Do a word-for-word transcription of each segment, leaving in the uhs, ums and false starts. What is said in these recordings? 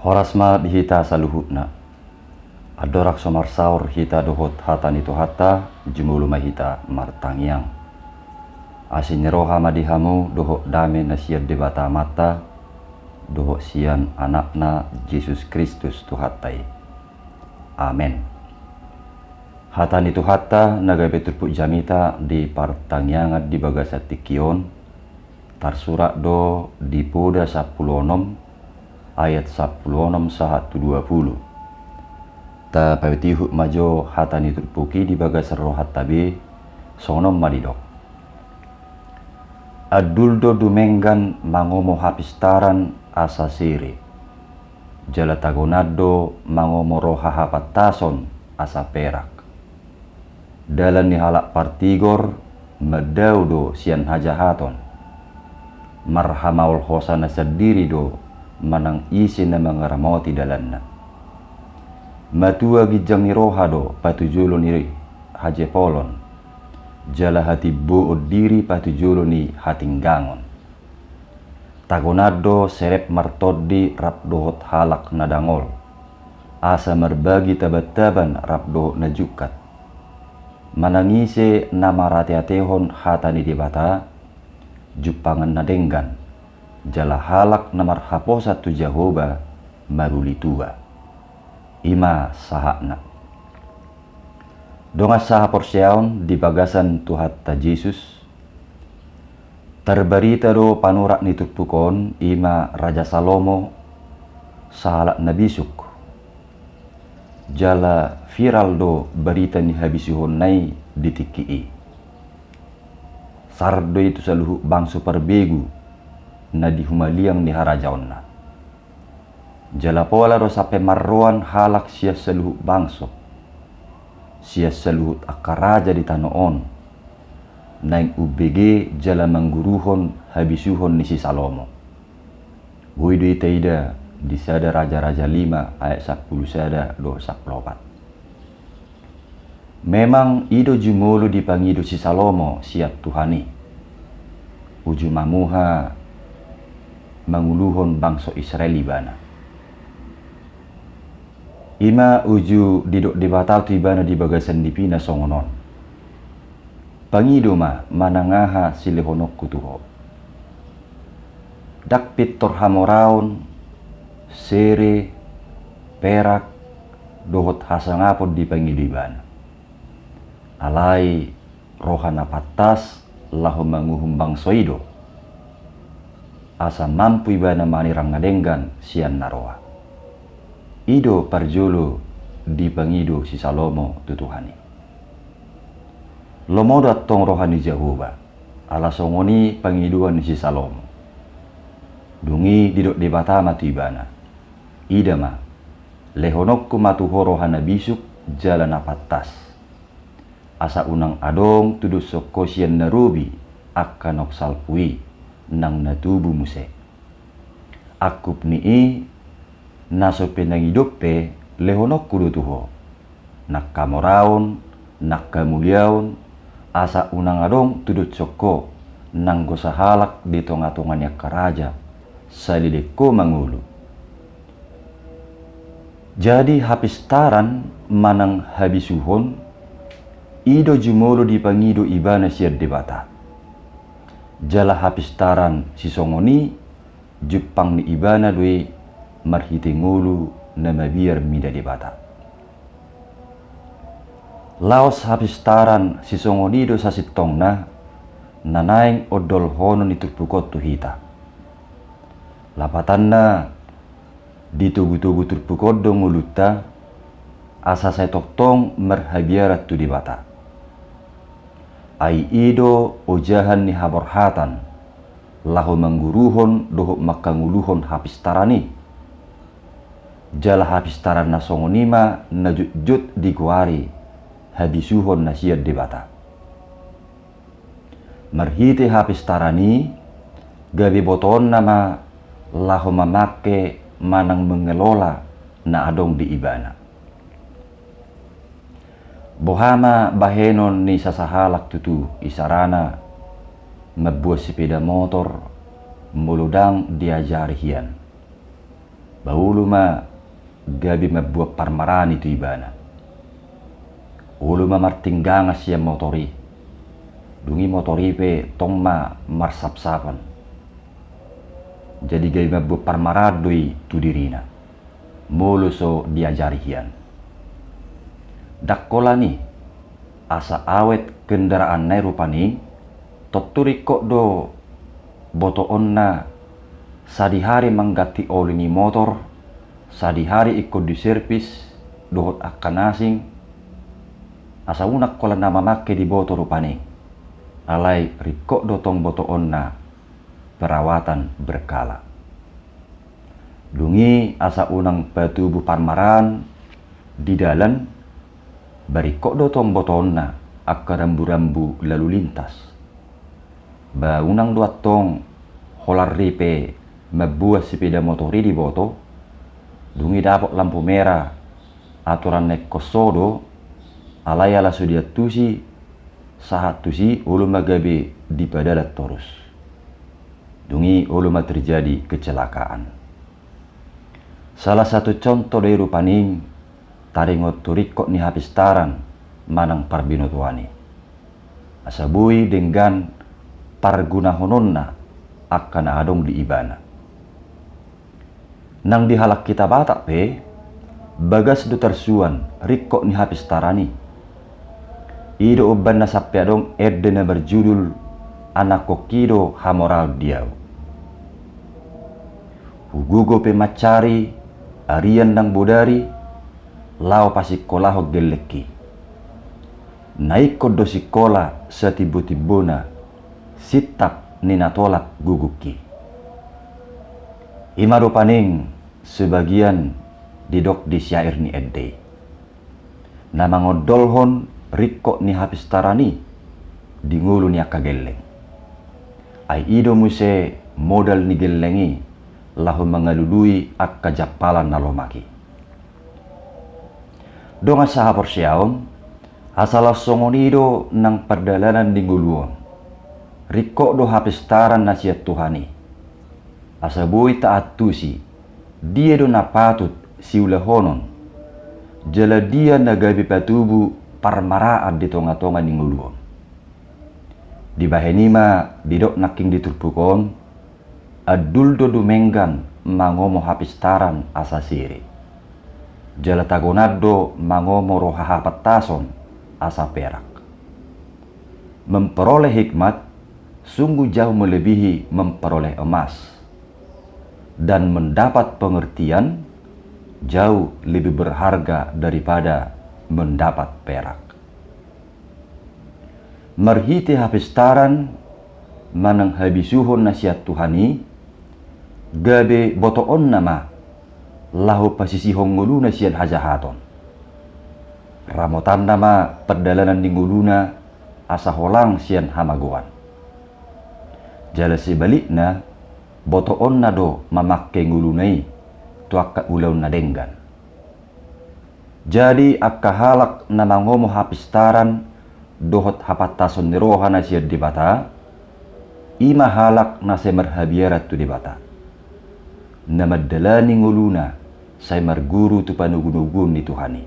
Horas ma di hita saluhutna. Andorang so marsaor hita dohot hata ni Tuhanta, jumolo ma hita martangiang. Asi ni roha ma di hamu dohot dame na sian Debata Amanta dohot sian Anakna Jesus Kristus Tuhanta i. Amen. Hata ni Tuhanta na gabe turpuk jamita di partangiangan di bagasan tingki on, tarsurat do di Poda sampulu onom ayat sampulu onom sahat tu dua pulu. Tapaihutihut ma jo hata ni turpuk i di bagasan rohanta be, songon on ma didok. Andul do dumenggan mangomo hapistaran asa sere, jala tagonan do mangomo roha hapantason asa perak. Dalan ni halak partigor mandao do sian hajahaton. Marhamaolhosana sandiri do manang ise na mangaramoti dalanna. Matua ginjang ni roha do patujolo ni hajepolon, jala hatimboon diri patujolo ni hatinggangon. Tagonan do serep martondi rap dohot halak na dangol, asa marbagi tabantaban rap dohot na jungkat. Manang ise na marateatehon hata ni Debata, jumpangan na denggan, jala halak na marhaposan tu Jahowa maruli tua. I ma sahatna. Dongan sahaporseaon di bagasan Tuhanta Jesus, tarbarita do panurat ni turpuk on, i ma Raja Salomo, sahalak na bisuk. Jala viral do barita ni habisuhonna i di tingki i. Sar do i tu saluhut bangso parbegu na di humaliang ni harajaonna. Jala pola do sampe marroan halak sian saluhut bangso, sian saluhut angka raja di tano on, naeng umbege jala mangguruhon habisuhon ni si Salomo. Boi do i taida di Sada Raja-raja lima ayat sampulu sada dohot sampulu opat. Memang i do jumolo dipangido si Salomo sian Tuhan i. Uju mamuha manguluhon bangso Israel ibana. I ma uju didok Debata tu ibana di bagasan nipina songon on. Pangido ma manang aha silehononku tu ho. Ndang pintor hamoraon, sere, perak, dohot hasangapon dipangido ibana. Alai roha na pantas laho manguhum bangso i do. Asa mampu ibana manirang na denggan sian na roa. I do parjolo dipangido si Salomo tu Tuhan i. Lomo do antong roha ni Jahowa, ala songon i pangidoan ni si Salomo. Dung i didok Debata ma tu ibana. Ida ma, lehononku ma tu ho roha na bisuk jala na pantas. Asa unang adong tudoshon ho sian na robi angka naung salpu i nang na tubu muse. Angkup ni i, na so pinangido pe lehononku do tu ho. Nang hamoraon, nang hamuliaon, asa unang adong tudoshon ho nanggo sahalak di tonga-tonga ni angka raja, saleleng ho mangolu. Jadi hapistaran manang habisuhon, i do jumolo dipangido ibana sian Debata. Jala hapistaran sisongon i jumpang ni ibana do i marhite ngolu na mabiar mida Debata. Laos hapistaran sisongon i do sasintongna na naeng ondolhonon ni turpuk on tu hita. Lapatanna, ditogu-togu turpuk on do ngolunta, asa sai tongtong marhabiaran tu Debata. Ai i do ojahan ni haborhatan, laho mangguruhon dohot manghangoluhon hapistaran i. Jala hapistaran na songon i ma na jotjot digoari habisuhon na sian Debata. Marhite hapistaran i, gabe botoonna ma laho mamangke manang mengelola na adong di ibana. Boha ma bahenon ni sasahalak tutu, isarana mamboan sepeda motor molo ndang diajari hian. Ba olo ma gabe mambuat parmaraan i tu ibana. Olo ma martinggangan sian motor i. Dung i motor i pe tong ma marsapsapan. Jadi gabe mambuat parmaraan do i tu dirina, molo so diajari hian. Ndang holan i, asa awet kendaraanna i rupani, tontu ringkot do botoonna sadihari mangganti oli ni motor, sadihari ingkon diservis dohot angka na asing, asa unang holan na mamangke diboto rupani. Alai ringkot do tong botoonna perawatan berkala. Dung i asa unang patubu parmaraan di dalan, ba ringkot do tong botoonna angka ramburambu lalu lintas. Ba unang do antong holan ripe mambuat sepeda motor i diboto, dung i dapot lampu merah, aturan na ingkon so do, alai ala so diantusi, sahat tusi olo ma gabe dipadalan torus. Dung i olo ma terjadi kecelakaan. Salah satu contoh do i rupani taringot tu ringkot ni hapistaran manang parbinotoan i, asa boi denggan pargunahononna angka na adong di ibana. Nang di halak hita Batak pe, bagas do tarsuan ringkot ni hapistaran i. I do umbahen na sampe adong ende na marjudul Anakkonki do hamoraon di ahu. Hugogo pe mansari, arian nang bodari, laho pasingkolahon gellengki. Na ingkon do singkola satimbotimbona, sintap ni na tolap gogongki. I ma rupani sebagian didok di syair ni ende i, na mangondolhon ringkot ni hapistaran i di ngolu ni angka gelleng. Ai i do muse modal ni gelleng i laho mangalului angka jampalan na lomak i. Dongan sahaporseaon, asa laos songon i do nang pardalanan ni ngolu on. Ringkot do hapistaran na sian Tuhan i, asa boi taantusi dia do na patut siulahonon, jala dia na gabe patubu parmaraan di tongatonga ni ngolu on. Dibahen i ma didok nangkin di turpuk on, andul do dumenggan mangomo hapistaran asa sere, jala tagonan do mangomo roha hapantason asa perak. Memperoleh hikmat sungguh jauh melebihi memperoleh emas, dan mendapat pengertian jauh lebih berharga daripada mendapat perak. Marhite hapistaran manang habisuhon na sian Tuhan i, gabe botoonna ma laho pasisihon ngoluna sian hajahaton. Ramotanna ma pardalanan ni ngoluna asa holang sian hamagoan. Jala sebalikna, botoonna do mamangke ngoluna i tu angka ulaon na denggan. Jadi angka halak na mangomo hapistaran dohot hapantason ni roha na sian Debata, i ma halak na sai marhabiaran tu Debata, na mandalani ngoluna sai marguru tu panogunoguon ni Tuhan i.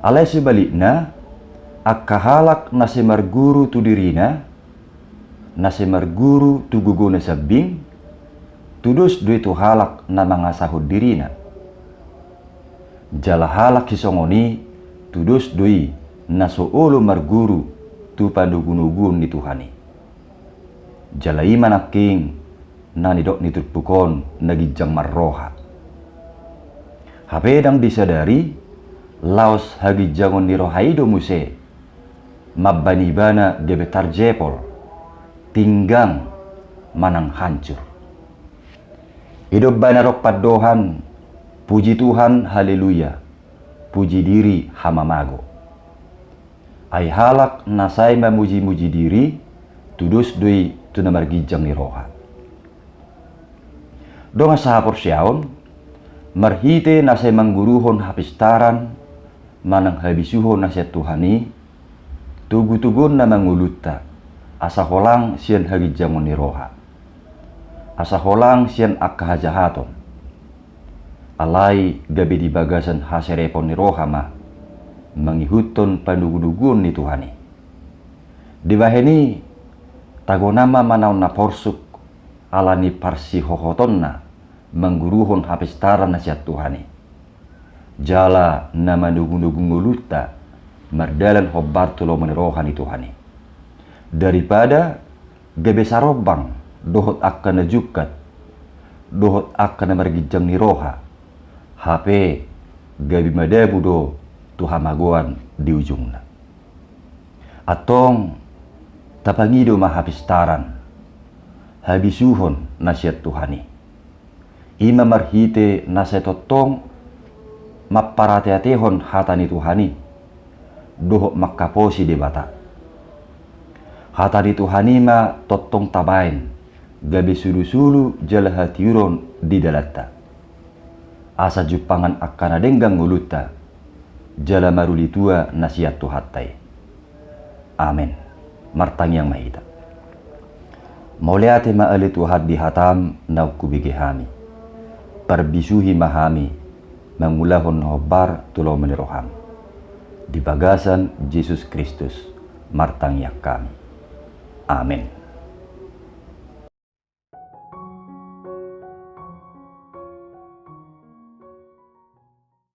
Alai sebalikna, angka halak na sai marguru tu dirina, na sai marguru tu gogona sambing, tudos do i tu halak na mangasahon dirina. Jala halak sisongon i tudos do i na so olo marguru tu panogunoguon ni Tuhan i. Jala i ma nangkin na nidok ni turpuk on na ginjang marroha. Hape ndang disadari, laos haginjangon ni roha i do muse mambahen ibana gabe tarjepol, tinggang, manang hancur. I do umbahen adong pandohan, puji Tuhan, haleluya, puji diri, hamamago. Ai halak na sai mamujimuji diri, tudos do i tu na marginjang ni roha. Dongan sahaporseaon, marhite na sai mangguruhon hapistaran manang habisuhon na sian Tuhan i, togutoguon nama ngolunta asa holang sian haginjangon ni roha. Asa holang sian angka hajahaton. Alai gabe di bagasan haserepon ni roha ma mangihuthon panogunoguon ni Tuhan i. Dibahen i, tagona ma manaon na porsuk ala ni parsihohotonna mangguruhon hapistaran na sian Tuhan i. Jala na manogunogu ngolunta mardalan hombar tu lomo ni roha ni Tuhan i. Daripada gabe sarombang dohot angka na jungkat, dohot angka na marginjang ni roha, hape gabe madabu do tu hamagoan di ujungna. Antong, tapangido ma hapistaran, habisuhon na sian Tuhan i. I ma marhite na sai tongtong mamparateatehon hata ni Tuhan i, dohot mangkaposi Debata. Hata ni Tuhan i ma tongtong tabaen gabe sulusulu jala hatiuron di dalanta. Asa jumpangan angka na denggan ngolunta, jala maruli tua na sian Tuhanta i. Amen. Martangiang ma hita. Mauliate ma ale Tuhan di hatam naung hubege hami. Parbisuhi ma hami mangulahon na hombar tu lomo ni roham. Di bagasan Jesus Kristus martangiang hami. Amen.